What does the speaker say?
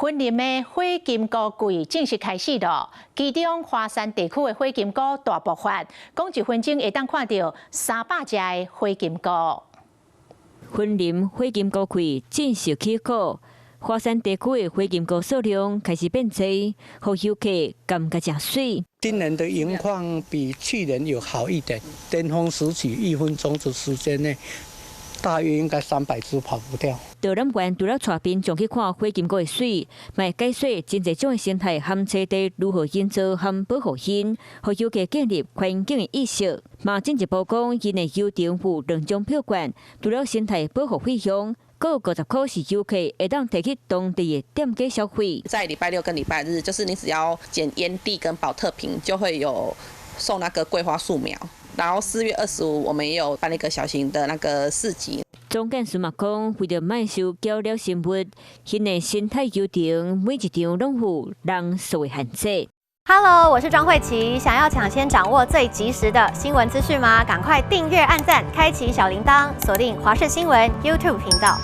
雲林的火金菇季正式開始囉，其中華山地區的火金菇大爆發，講一分鐘會當看著300隻的火金菇。雲林火金菇季正式起鼓，華山地區的火金菇數量開始變濟，予遊客感覺誠媠。今年的盈況比去年有好一點，巔峰時期一分鐘的時間內，大約應該300隻跑不掉。導覽員除了帶民眾去看火金菇的媠，嘛會解說真濟種的生態和棲地如何營造和保護𪜶，予遊客建立環境的意識。嘛進一步講，𪜶的遊程有兩種票券，除了生態保護費用，閣有50箍是遊客會當提去當地的店家消費。在禮拜六跟禮拜日，就是你只要撿煙蒂跟寶特瓶，就會有送那個桂花樹苗。然後4月25，我們也有辦一個小型的那個市集。總幹事嘛講，為著莫受攪擾生物，𪜶的生態遊程每一場攏有人數的限制。 Hello，我是莊慧琪，想要搶先掌握最及時的新聞資訊嗎？趕快訂閱、按讚、開啟小鈴鐺，鎖定華視新聞 YouTube 頻道。